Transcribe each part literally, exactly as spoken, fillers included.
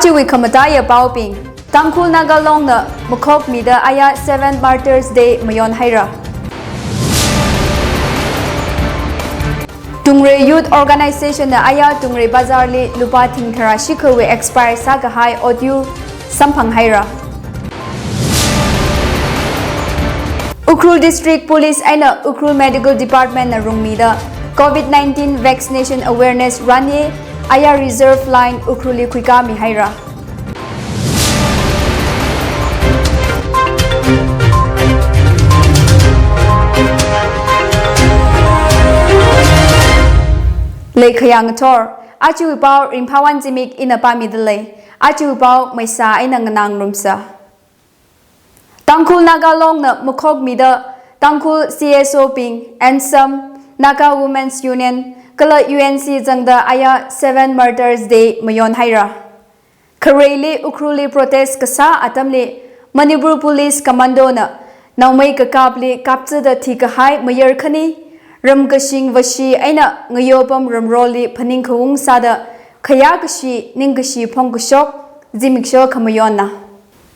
Chiwui khamataiya paobing. Tangkhul Naga Longna makhokmida aya seven Martyrs Day mayonhaira. Tungre Youth Organization na aya Tungre Bazar li lupā thingthara shikhawui expire sākahai audio samphanghaira. Ukhrul District Police eina Ukhrul Medical Department na rungmida COVID nineteen vaccination awareness run ye aya Reserve Line Ukhrul li khuikāmihaira. Leikhayang thor, achiwui pao Ringphawon Zimik ina pāmida lei, achiwui pao maisa eina nganāngarumsa. Tangkhul Naga Longna makhokmida Tangkhul C S O bing, ANSAM, Naga Women's Union, kala U N C zangda aya seven Martyrs Day mayonhaira. Khareili Ukhrulli protest kasā atamli Manipur Police Commando na naomei kakapli kapzada thikahai mayar khani, ramkashing vashi eina ngayopam ramroli phaningkhaung sāda khayākashi ningkashi phongkashok zimiksho khamayonna.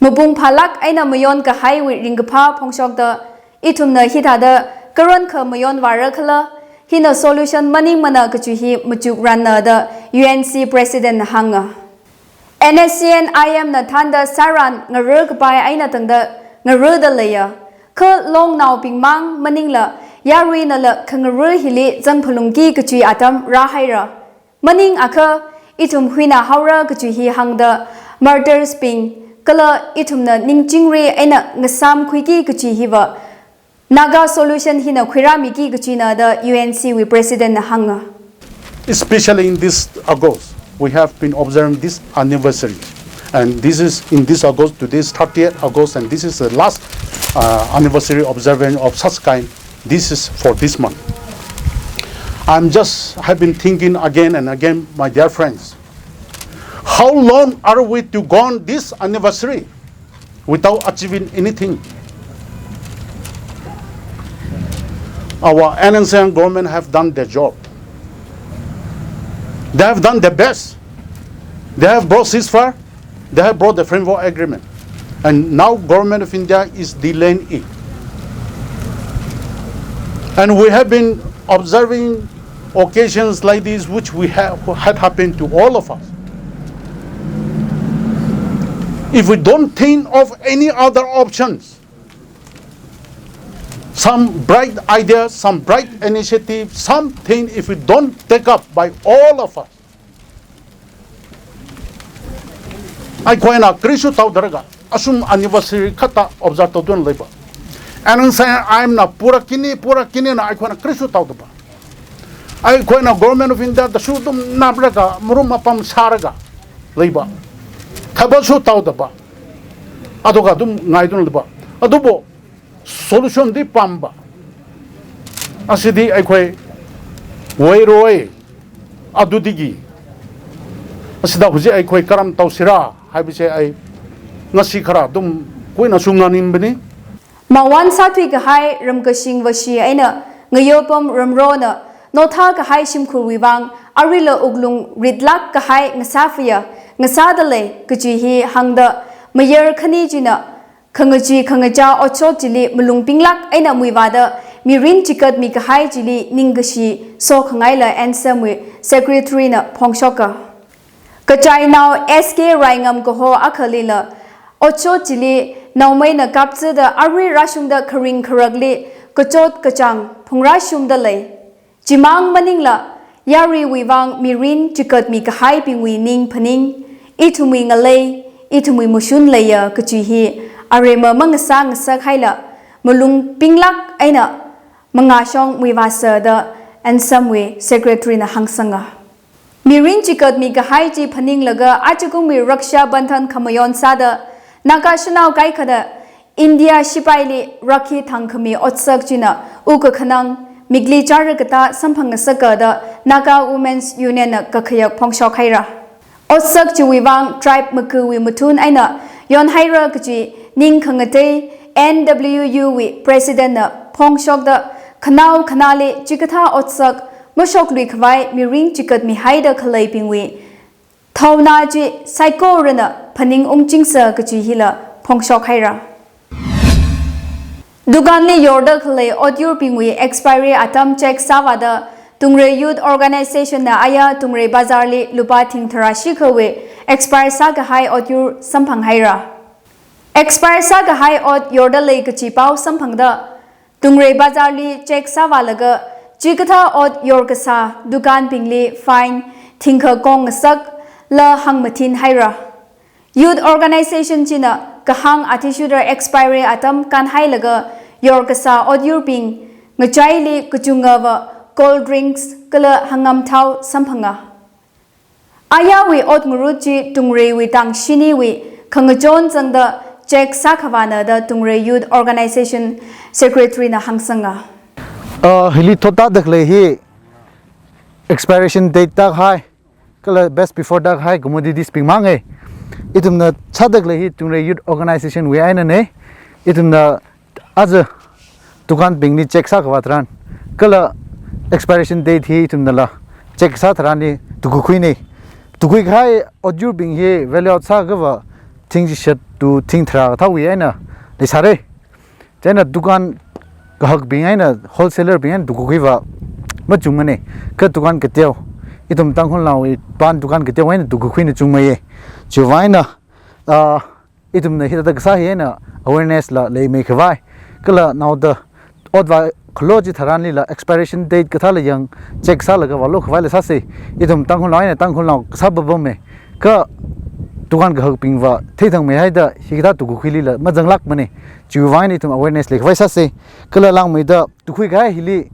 Mapung phālāk eina mayonkahaiwui ringkaphā phongshokda ithumna hithāda karon kha mayonvāra khala, hina solution maningmana kachi hi machukranna da U N C President na hānga. N S C N I M na thānda sāran ngarā kapai eina tangda ngarāda leiya. Kha longnaobing mang maningla yaruinala khangarā hili zangphalungki kachi atam rāhaira. Maningakha ithum huinahaora kachi hi hāngda martyrs bing kala ithumna ningchingri eina ngasāmkhuiki kachi hiva Naga solution hina khuirāmiki kachina da U N C wui President na hānga. Especially in this August, we have been observing this anniversary. And this is in this August, today is thirtieth August, and this is the last uh, anniversary observance of such kind. This is for this month. I'm just have been thinking again and again, my dear friends, how long are we to go on this anniversary without achieving anything? Our N S C N government have done their job. They have done their best. They have brought ceasefire. They have brought the framework agreement. And now Government of India is delaying it. And we have been observing occasions like this which we have had happened to all of us. If we don't think of any other options, some bright idea, some bright initiative, something if we don't take up by all of us, ꯑꯩꯈꯣꯏꯅ ꯀꯔꯤꯁꯨ ꯇꯧꯗ꯭ꯔꯒ ꯑꯁꯨꯝ anniversary ꯈꯛꯇ observe ꯇꯧꯗꯨꯅ ꯂꯩꯕ꯫ N N C I ꯑꯦꯝꯅ ꯄꯨꯔꯛꯈꯤꯅꯤ, ꯄꯨꯔꯛꯈꯤꯅꯤꯅ ꯑꯩꯈꯣꯏꯅ ꯀꯔꯤꯁꯨ ꯇꯧꯗꯕ꯫ ꯑꯩꯈꯣꯏꯅ Government of India ꯗꯁꯨ ꯑꯗꯨꯝ ꯅꯞꯂꯒ ꯃꯔꯨꯞ ꯃꯄꯥꯡ ꯁꯥꯔꯒ ꯂꯩꯕ꯫ ꯊꯕꯛꯁꯨ ꯇꯧꯗꯕ꯫ ꯑꯗꯨꯒ ꯑꯗꯨꯝ ꯉꯥꯏꯗꯨꯅ ꯂꯩꯕ꯫ ꯑꯗꯨꯕꯨ solution ꯗꯤ ꯄꯥꯝꯕ꯫ ꯑꯁꯤꯗꯤ ꯑꯩꯈꯣꯏ ꯑꯣꯏꯔꯣꯏ꯫ ꯑꯗꯨꯗꯒꯤ ꯑꯁꯤꯗ ꯍꯧꯖꯤꯛ ꯑꯩꯈꯣꯏ ꯀꯔꯝ ꯇꯧꯁꯤꯔꯥ ꯍꯥꯏꯕꯁꯦ ꯑꯩ ꯉꯁꯤ ꯈꯔ ꯑꯗꯨꯝ ꯀꯨꯏꯅꯁꯨ ꯉꯥꯡꯅꯤꯡꯕꯅꯤ꯫ ꯃꯥꯋꯥꯟ ꯁꯥꯊꯨꯏ ꯀꯍꯥꯏ ꯔꯝꯀꯁꯤꯡ ꯕꯁꯤ ꯑꯩꯅ ꯉꯌꯣꯄꯝ ꯔꯝꯔꯣꯅ ꯅꯣꯊꯥ ꯀꯍꯥꯏ ꯁꯤꯝꯈꯨꯔ ꯋꯤꯕꯥꯡ ꯑꯔꯤꯂ ꯎꯛꯂꯨꯡ ꯔꯤꯠꯂꯥꯛ ꯀꯍꯥꯏ ꯉꯁꯥ ꯐꯤꯌ ꯉꯁꯥꯗ ꯂꯩ ꯀꯆꯤ ꯍꯤ ꯍꯪꯗ ꯃꯌꯔ ꯈꯅꯤ ꯆꯤꯅ ꯈꯪꯉꯆꯤ ꯈꯪꯉꯆꯥ ꯑꯣꯠꯁꯣꯠ ꯆꯤꯂꯤ ꯃꯂꯨꯡ ꯄꯤꯡꯂꯥꯛ ꯑꯩꯅ ꯃꯨꯏꯕꯥꯗ ꯃꯤꯔꯤꯟ ꯆꯤꯀꯠ ꯃꯤ ꯀꯍꯥꯏ ꯆꯤꯂꯤ ꯅꯤꯡꯒꯁꯤ ꯁꯣ ꯈꯪꯉꯥꯏꯂ ꯑꯦꯟꯁꯝ ꯃꯨꯏ ꯁꯦꯀ꯭ꯔꯦꯇꯔꯤꯅ ꯐꯣꯡꯁꯣꯛꯀ꯫ ꯀꯆꯥꯏꯅꯥꯎ ꯑꯦꯁ ꯀꯦ ꯔꯥꯏꯉꯝ ꯀꯍꯣ ꯑꯈꯂꯤꯂ ꯑꯣꯠꯁꯣꯠ ꯆꯤꯂꯤ ꯅꯥꯎꯃꯩꯅ ꯀꯥꯞꯆꯗ ꯑꯔꯨꯏ ꯔꯥꯁꯨꯡꯗ ꯈꯔꯤꯡ ꯈꯔꯛꯂꯤ ꯀꯆꯣꯠ ꯀꯆꯥꯡ ꯐꯨꯡꯔꯥꯁꯨꯝꯗ ꯂꯩ꯫ ꯆꯤꯃꯥꯡ ꯃꯅꯤꯡꯂ, ꯌꯥꯔꯤ ꯋꯤꯋꯥꯡ ꯃꯤꯔꯤꯟ ꯆꯤꯀꯠ ꯃꯤ ꯀꯍꯥꯏ ꯄꯤꯡꯋꯤ ꯅꯤꯡ ꯐꯅꯤꯡ, ꯏꯊꯨꯝꯋꯤ ꯉꯂꯩ, ꯏꯊꯨꯝꯋꯤ ꯃꯨꯁꯨꯟ ꯂꯩꯌ ꯀꯆꯤ ꯍꯤ, ꯑꯔꯦꯝꯃ ꯃꯉꯁꯥ ꯉꯁꯛ ꯍꯥꯏꯂ, ꯃꯂꯨꯡ ꯄꯤꯡꯂꯥꯛ ꯑꯩꯅ ꯃꯉꯥꯁꯣꯡ ꯃꯨꯏꯋꯥꯁꯗ ꯑꯦꯟꯁꯝꯋꯤ ꯁꯦꯀ꯭ꯔꯦꯇꯔꯤꯅ ꯍꯪꯁꯪꯉ꯫ ꯃꯤꯔꯤꯟ ꯆꯤꯀꯠ ꯃꯤ ꯀꯍꯥꯏ ꯆꯤ ꯐꯅꯤꯡꯂꯒ ꯑꯆꯒꯨꯝꯃꯤ ꯔꯛꯁꯥ ꯕꯟꯙꯟ ꯈꯃꯌꯣꯟ ꯁꯥꯗ ꯅꯥꯒꯥ ꯁꯅꯥꯎ ꯀꯥꯏꯈꯗ ꯏꯟꯗꯤꯌꯥ ꯁꯤꯄꯥꯏꯂꯤ ꯔꯥꯈꯤ ꯊꯥꯡꯈꯃꯤ ꯑꯣꯠꯁꯛ ꯆꯤꯅ ꯎꯀ ꯈꯅꯪ ꯃꯤꯒꯂꯤ ꯆꯥꯔꯒꯇꯥ ꯁꯝꯐꯪꯅ ꯁꯛꯀꯗ ꯅꯥꯒꯥ ꯋꯨꯃꯦꯟꯁ ꯌꯨꯅꯤꯌꯟꯅ ꯀꯈꯌꯛ ꯐꯣꯡꯁꯣꯛ ꯍꯥꯏꯔ꯫ ꯑꯣꯠꯁꯛ ꯆꯤꯋꯤ ꯋꯥꯡ ꯇ꯭ꯔꯥꯏꯕ ꯃꯀꯨꯋꯤ ꯃꯊꯨꯟ ꯑꯩꯅ ꯌꯣꯟ ꯍꯥꯏꯔ ꯀꯆꯤ ꯅꯤꯡ ꯈꯪꯉꯇꯩ ꯑꯦꯟ ꯗꯕ꯭ꯂꯤꯎ ꯌꯨ ꯋꯤ ꯄ꯭ꯔꯦꯁꯤꯗꯦꯟꯅ ꯐꯣꯡꯁꯣꯛꯗ ꯈꯅꯥꯎ ꯈꯅꯥꯂꯤ ꯆꯤꯀꯊꯥ ꯑꯣꯠꯁꯛ ꯃꯁꯣꯛ ꯂꯨꯏ ꯈꯋꯥꯏ ꯃꯤꯔꯤꯡ ꯆꯤꯀꯠ ꯃꯤ ꯍꯥꯏꯗ ꯈꯂꯩ ꯄꯤꯡꯋꯤ Thaona chi saikorana phaning ungchingsa kachi hila phongshok haira. Dukanli yorda khalei otyurbingwui expiry atam check sāvāda Tungre Youth Organization na aya Tungre Bazar li lupā thing tharā shikhawui expire sākahai otyur samphang haira. Expire sākahai ot yorda lei kachi pao samphangda Tungre Bazar li check sāvālaga chikathā ot yor kasā dukanbingli fine thingkha kong ngasak la hāngmathin haira. Youth organization china kahāng athishurda expiry atam kanhailaga yor kasā otyurbing ngachaili kachungava cold drinks kala hangam thao samphanga. Ayawui ot ngarut chi Tungreiwui tang shiniwui khangachon zangda check sākhavāna da Tungre Youth Organization Secretary na hāngsanga. Uh, hili thotda khalei hi expiration date tākahai kala best before tākahai commodities bing mang e. Ithumna sāda khalei hi Tungre Youth Organization wui eina ne. Ithumna aja dukanbingli check sākhavā tharan kala expiration date hi ithumnala check sā tharanli tukakhui ne. Tukakhuikahai otyurbing hi value out sākavā thing chishat to thing tharā kathāwui eina leisāre. Chieina dukan kahakbing eina wholesaler bing eina tukakhuiva machungmane. Kha dukan kateo, ithum Tangkhulnaowui pan dukan kateo eina tukakhuina chungmeiye. Chiwui vang eina, ah, ithumna hithāda kasā hi eina awareness la leimeikhavai kala naoda otva khalo chi tharanlila expiration date kathāla yang check sālaga vālo khavaila sāse. Ithum Tangkhulnao eina Tangkhulnao kasā papam e. Kha dukan kahakbingva theithangmeihaida hikathā tukakhuilila mazanglākmane. Chiwui vang eina ithum awareness leikhavai sāse. Kala langmeida tukakhuikahai hili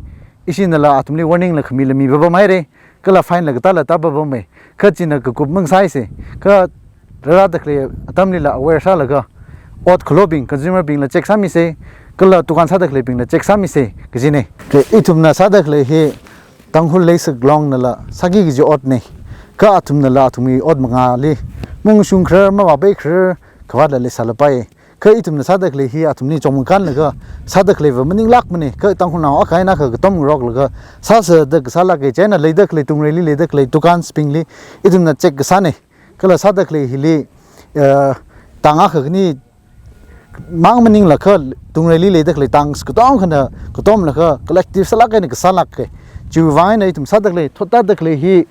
ishinala athumli warning la khamila mi papam haire. Kala fine la katāla tā papam e. Kha china kakup mang sāise. Kha rārāda khalei atamlila aware sālaga ot khalobing, consumer bingla check sāmise. Kala dukan sāda khaleibingla check sāmise kajine. Kha ithumna sāda khalei hi Tangkhul Leisak Longnala sāki kaji otne. Kha athumnala athumwui ot mangāli mungshung kharar, mavāpai kharar khavātla leisālapai. Kha ithumna sāda khalei hi athumli chongmang kanlaga sāda khaleiva maninglākmane. Kha Tangkhulnao akha eina akha katom ngaroklaga sāsāda kasālāke. Chieina leida khalei Tungreili leida khalei dukansbingli ithumna check kasāne. Kala sāda khalei hili, eh, tang akha khani mang maningla kha Tungreili leida khalei tang katonga khana katomla kha collective sālāk eina kasālāke. Chiwui vang eina ithum sāda khalei, thotda khalei hi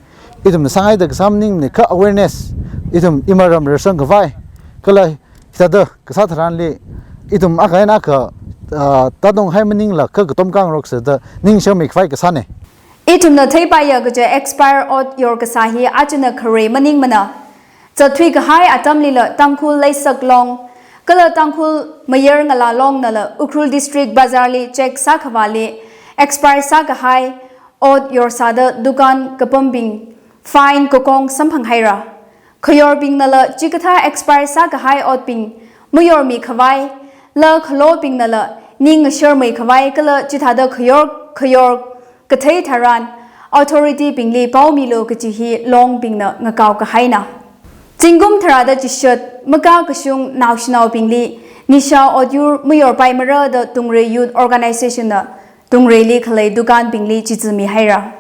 ithumna sāngaida kasā maningmane. Kha awareness ithum imaram rarsang khavai kala hithāda kasā tharanli ithum akha eina akha, ah, tātonghai maningla kha katom kangaroksa da ningshāmeikhavai kasāne. Ithumna theipaiya kaja expire ot yor kasā hi achina kharei maningmana. Zatthuikahai atamlila Tangkhul Leisak Long kala Tangkhul Mayar Ngala Longnala Ukhrul District Bazar li check sākhavāli expire sākahai ot yorsāda dukan kapambing fine kakong samphang haira. Khayorbingnala chikathā expire sākahai otbing mayormikhavai, la khalobingnala ning ngasharmeikhavai kala chithāda khayor khayor kathei tharan authority bingli paomilu kaji hi Longbingna ngakao kahaina. Zingkum tharāda chishat makakashung naoshinaobingli nisha otyur mayorpaimara da Tungre Youth Organization na Tungreili khalei dukanbingli chizumi haira.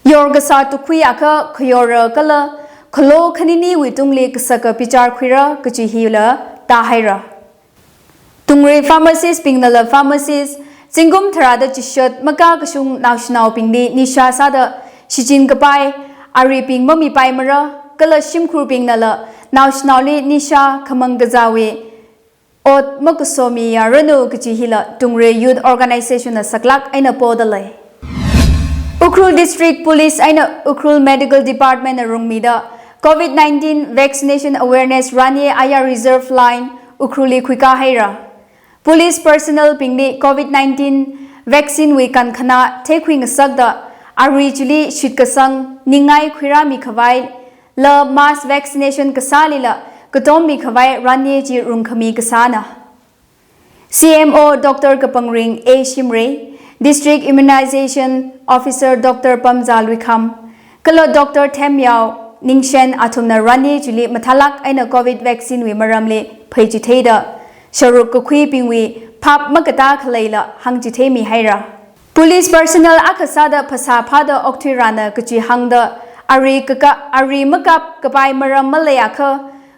Yor kasā tukakhui akha khayora kala khalo khaniniwui tungli kasaka bichar khuira kaji hila tā haira. Tungre pharmacist bingnala pharmacist zingkum tharāda chishat makakashung naoshinaobingli nisha sāda shichin kapai aribing mamipaimara kala shimkhurbingnala naoshinaoli nisha khamang kazāwui ot makusomiyaranu kaji hila Tungre Youth Organization na saklāk eina podalei. Ukhrul District Police eina Ukhrul Medical Department na rungmida COVID nineteen vaccination awareness ranye aya Reserve Line Ukhrulli khuikā haira. Police personnel bingli COVID nineteen vaccine wui kankhana theikhui ngasakda ari chili shitkasang ningai khuirāmikhavai la mass vaccination kasālila katom mikhavai ranye chi rungkhami kasāna. C M O Doctor Kapangring A Shimray, District Immunization Officer Doctor Pamza Luikham, kala Doctor Themyao Ningshen athumna ranye chili mathālāk eina COVID vaccine wui maramli pheichitheida sharuk kakhuibingwui phap makatā khaleila hāngchitheimi haira. Police personnel akha sāda phasā phāda okthuirāna kachi hāngda ari kaka-, ari makap kapai maram maleiakha,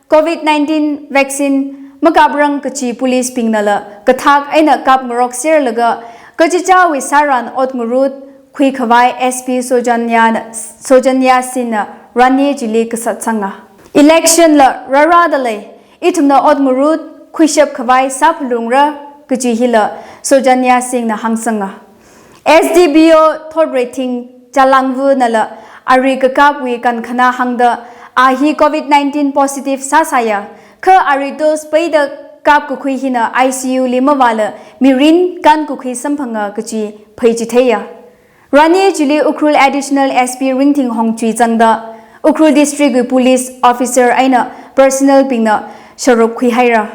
COVID nineteen vaccine makaprang kachi police bingnala kathak eina kap ngarok serlaga, kachichāwui sāran ot ngarut khui khavai S P Sojanya, Sojanya Singhna Rani chili kasatsanga. Election la rārada lei, ithumna ot ngarut khuishap khavai sāphalungra kachi hila Sojanya Singhna hāngsanga. S D P O thot rating Chalangvunala ari kakapwui kankhana hāngda, a hi COVID nineteen positive sāsāya, kha ari dose peida kap kakhui hina I C U li mavāla mirin kankakhui samphanga kachi pheichitheiya. Rani chili Ukhrul Additional S P Ringthing Hongchui zangda, Ukhrul District wui police officer eina personnel bingna sharuk khuihaira.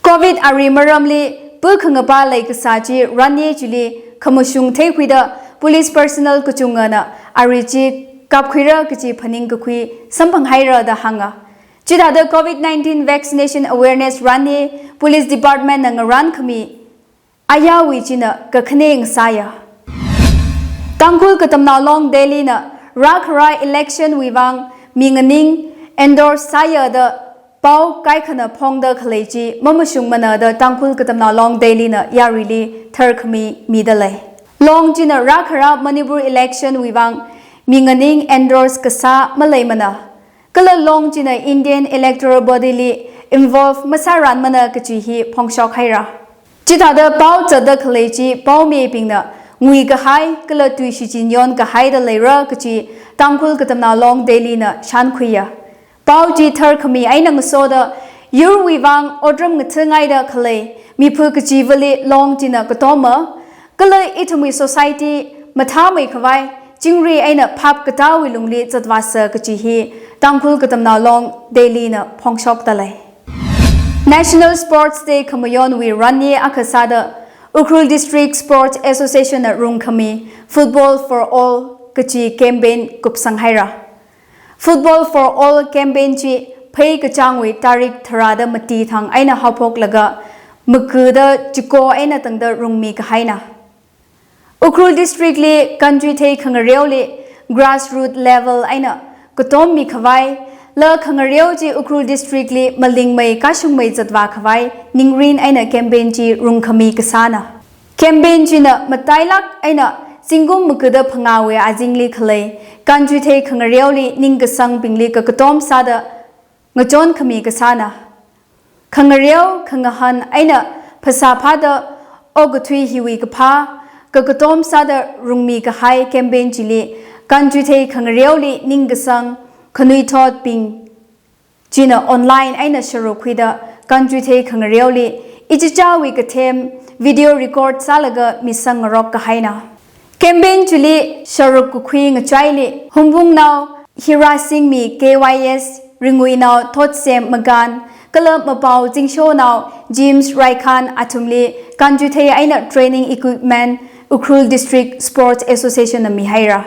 COVID ari maramli pu khangapa leikasā chi Rani chili khamashung theikhuida police personnel kachungana ari chi kapkhuira kachi phaning kakhui samphanghaira da hānga. Chithāda COVID nineteen vaccination awareness Rani Police Department na ngaran khami ayāwui china kakhane ngasāya. Tangkhul Katamnao Long Delhi na rākhara election wui vang mi nganing endorse sāya da pao kaikhana phongda khalei chi mamashungmana da Tangkhul Katamnao Long Delhi na yarili tharkhami mida lei. Long china rākhara Manipur election wui vang mi nganing endorse kasā maleimana. Kala Long china Indian Electoral Body li involve masāranmana kachi hi phongshok haira. Chithāda pao zatda khalei chi paomibingna ngui kahai kala tui shichin yon kahaida leira kachi Tangkhul Katamnao Long Delhi na shankhuiya. Pao chi tharkhami eina ngasoda yurwui vang otram ngathangaida khalei miphu kachivali Long china katoma, kala ithumwui society mathāmei khavai chingri eina phap katāwui lungli zatvāsa kachi hi Tangkhul Katamnao Long Delhi na phongshokta lei. National Sports Day khamayonwui Rani akha sāda Ukhrul District Sports Association na rungkhami Football for All kachi campaign kupsang haira. Football for All campaign chi phei kachāngwui tarik tharāda mati thang eina haophoklaga, makuda chiko eina tangda rungmi kahaina. Ukhrul District li kanchuithei khangareoli grassroot level eina katommi khavai, la khangareo chi Ukhrul District li malingmei kashungmei zatvā khavai ningrin eina campaign chi rungkhami kasāna. Campaign china matailak eina zingkum makuda phangāwui azingli khalei kanchuithei khangareoli ningkasangbingli kakatom sāda ngachonkhami kasāna. Khangareo, khangahān eina phasā phāda okathui hiwui kaphā kakatom sāda rungmi kahai campaign chili kanchuithei khangareoli ningkasang khanuithotbing china online eina sharuk khuida kanchuithei khangareoli ichichāwui kathem video record sālaga misang ngarok kahaina. Campaign chili sharuk kakhui ngachaili Humbungnao Hirasingmi K Y S, Ringuinao Thotsem Magan, kala Mapao Zingshonao James Raikhan athumli kanchuithei eina training equipment Ukhrul District Sports Association na mihaira.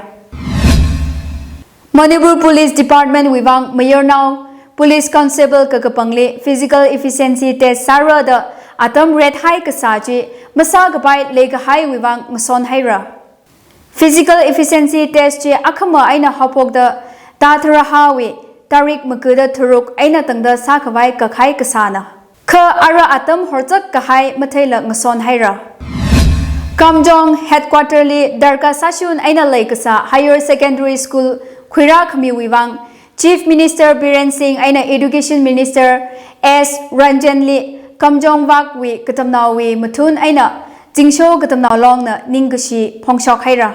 Manipur Police Department wui vang mayarnao Police Constable kakapangli physical efficiency test sāra da atam rethai kasā chi masā kapai leikahaiwui vang ngason haira. Physical efficiency test chi akhama eina haophokda thā tharahāwui tarik makuda tharuk eina tangda sākhavai kakhai kasāna. Kha ara atam horchak kahai matheila ngason haira. Kamjong headquarter li darkar sāshun eina leikasā Higher Secondary School khuirākhamiwui vang Chief Minister Biren Singh eina Education Minister S Ranjan li Kamjong vakwui katamnaowui mathun eina Zingsho Katamnao Longna ningkashi phongshok haira.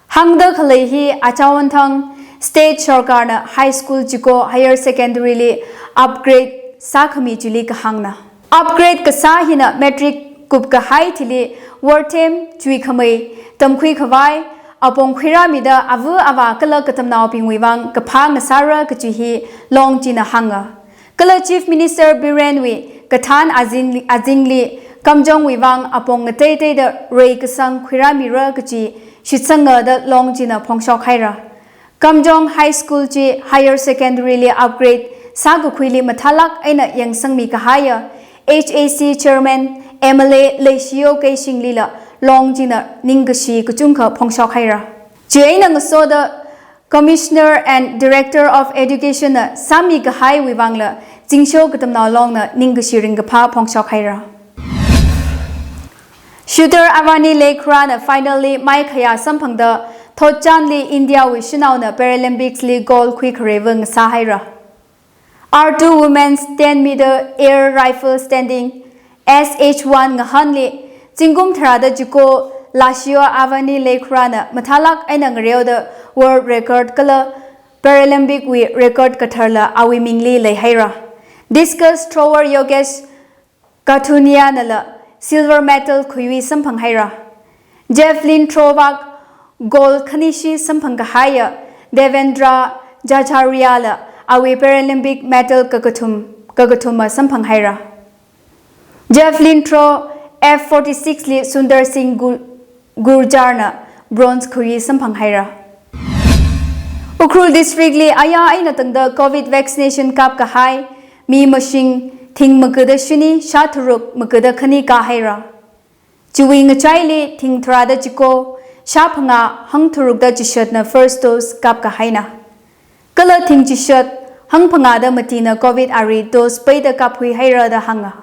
Hāngda khalei hi achāwon thang state sarkarna high school chiko higher secondary li upgrade sākhami chili kahāngna. Upgrade kasā hina matric kupkahai thili worthem chuikhamei tamkhui khavai apong khuirāmida ava avā kala katamnaobingwui vang kaphā ngasāra kachi hi Long china hānga. Kala Chief Minister Birenwui kathān azing, azingli Kamjongwui vang apong ngateiteida reikasang khuirāmira kachi shitsanga da Long china phongshok haira. Kamjong High School chi Higher Secondary li upgrade sākakhuili mathālak eina yangsangmi kahaiya H A C Chairman M L A Leishiyo Keishinglila Long china ningkashi kachungkha phongshok haira. Chieina ngasoda Commissioner and Director of Education na sāmi kahaiwui vangla Zingsho Katamnao Longna ningkashi ringkaphā phongshok haira. Shooter Avani Lekhara na finally maikhayā samphangda thotchanli India wui shanaona Paralympics li gold khuikhareva ngasā haira. R two Women's ten meter air rifle standing S H one ngahānli zingkum tharāda chiko Lashiyo Avani Lekhara na mathālāk eina ngareoda world record kala Paralympic wui record kadharla awui mingli leihaira. Discus thrower Yogesh Kathunia nala silver medal khuiwui samphang haira. Javelin throw vak gold khanishi samphang kahaiya Devendra Jacharya la awui Paralympic medal kakathum, kakathuma samphang haira. Javelin throw F forty-six li Sundar Singh Gu-, Gurjar na bronze khuiwui samphang haira. Ukhrul District li aya eina tangda covid vaccination kap kahai mi mashing thing magada shini shā tharuk magada khani kā haira. Chiwui ngachaili thing tharāda chiko shā phangā hang tharukda chishatna first dose kap kahaina. Kala thing chishat hang phangāda matina covid ari dose peida kapkhui haira da hānga.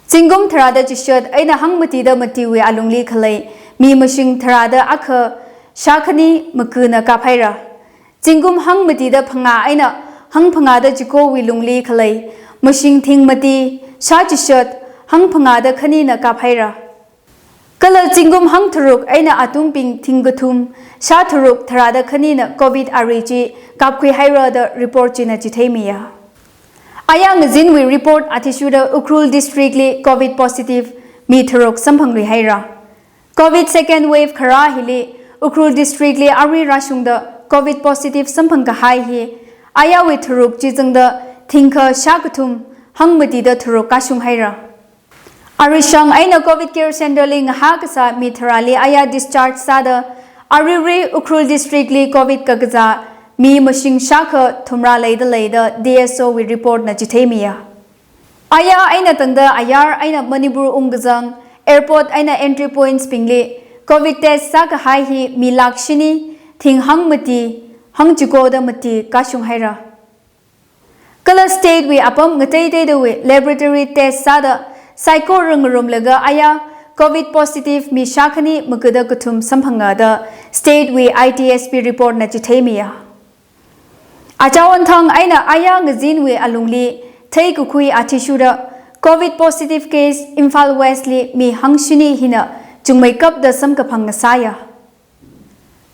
Zingkum tharāda chishat eina hang matida matiwui alungli khalei mi mashing tharāda akha shā khani magana kap haira. Zingkum hang matida phangā eina hang phangāda chikowui lungli khalei mashing thing mati shā chishat hang phangāda khanina kap haira. Kala zingkum hang tharuk eina atumbing thing kathum shā tharuk tharāda khanina covid ari chi kapkhui haira da report china chitheimiya. Aya ngazinwui report athishurda Ukhrul District li covid positive mi tharuk samphanglui haira. Covid second wave kharā hili Ukhrul District li arui rāshungda covid positive samphang kahai hi ayawui tharuk chi zangda thingkha shā kathum hang matida tharuk kashung haira. Arishang eina covid care center li ngahā kasā mi tharāli aya discharge sāda aruirui Ukhrul District li covid kakazā mi mashing shākha thumrā leida leida D S O wui report na chitheimiya. Aya eina tangda ayar eina Manipur ungkazang airport eina entry points bingli covid test sākahai hi mi lakh shini thing hang mati hang chikoda mati kashung haira. Kala state wui apam ngateiteidawui laboratory test sāda saikora ngarumlaga aya covid positive mi shā khani magada kathum samphanga da state wui I T S P report na chitheimiya. Achawanthang eina aya ngazinwui alungli theikakhui athishurda covid positive case Imphal West li mi hang shini hina chungmeikapda samkaphang ngasāya.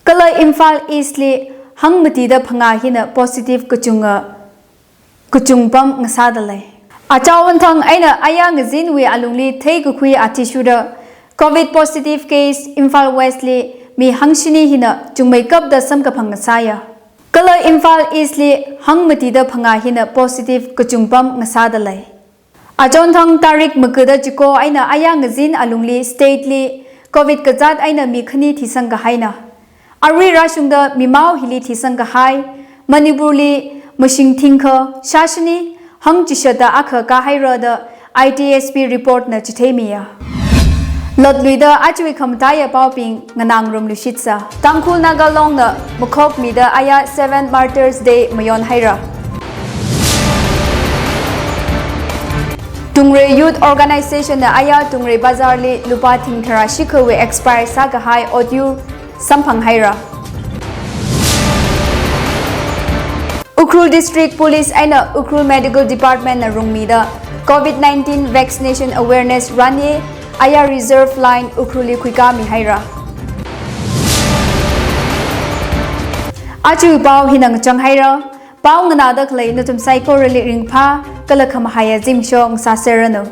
Kala Imphal East li hang matida phangā hina positive kachunga, kachungpam ngasāda lei. Achawanthang eina aya ngazinwui alungli theikakhui athishurda covid positive case Imphal West li mi hang shini hina chungmeikapda samkaphang ngasāya. Kala Imphal East li hang matida phangā hina positive kachungpam ngasāda lei. Achonthang tarik magada chiko eina aya ngazin alungli state li covid kazāt eina mi khani thisang kahaina. Arui rāshungda mimao hili thisang kahai Manipur li mashing thingkha shā shini hang chishatda akha kā haira da I T S P report na chitheimiya. Latluida achui khamataiya paobing nganāngarumluishitsa. Tangkhul Naga Long na makhokmida aya seven Martyrs Day mayon haira. Tungre Youth Organization na aya Tungre Bazar li lupā thing tharā shikhawui expire sākahai otyur samphang haira. Ukhrul District Police eina Ukhrul Medical Department na rungmida covid nineteen vaccination awareness run ye aya Reserve Line Ukhrul li khuikāmi haira. Achui pao hina ngachang haira. Pao nganāda khalei nathum saikorali ringphā kala khamahaiya zimiksho ngasāserranu.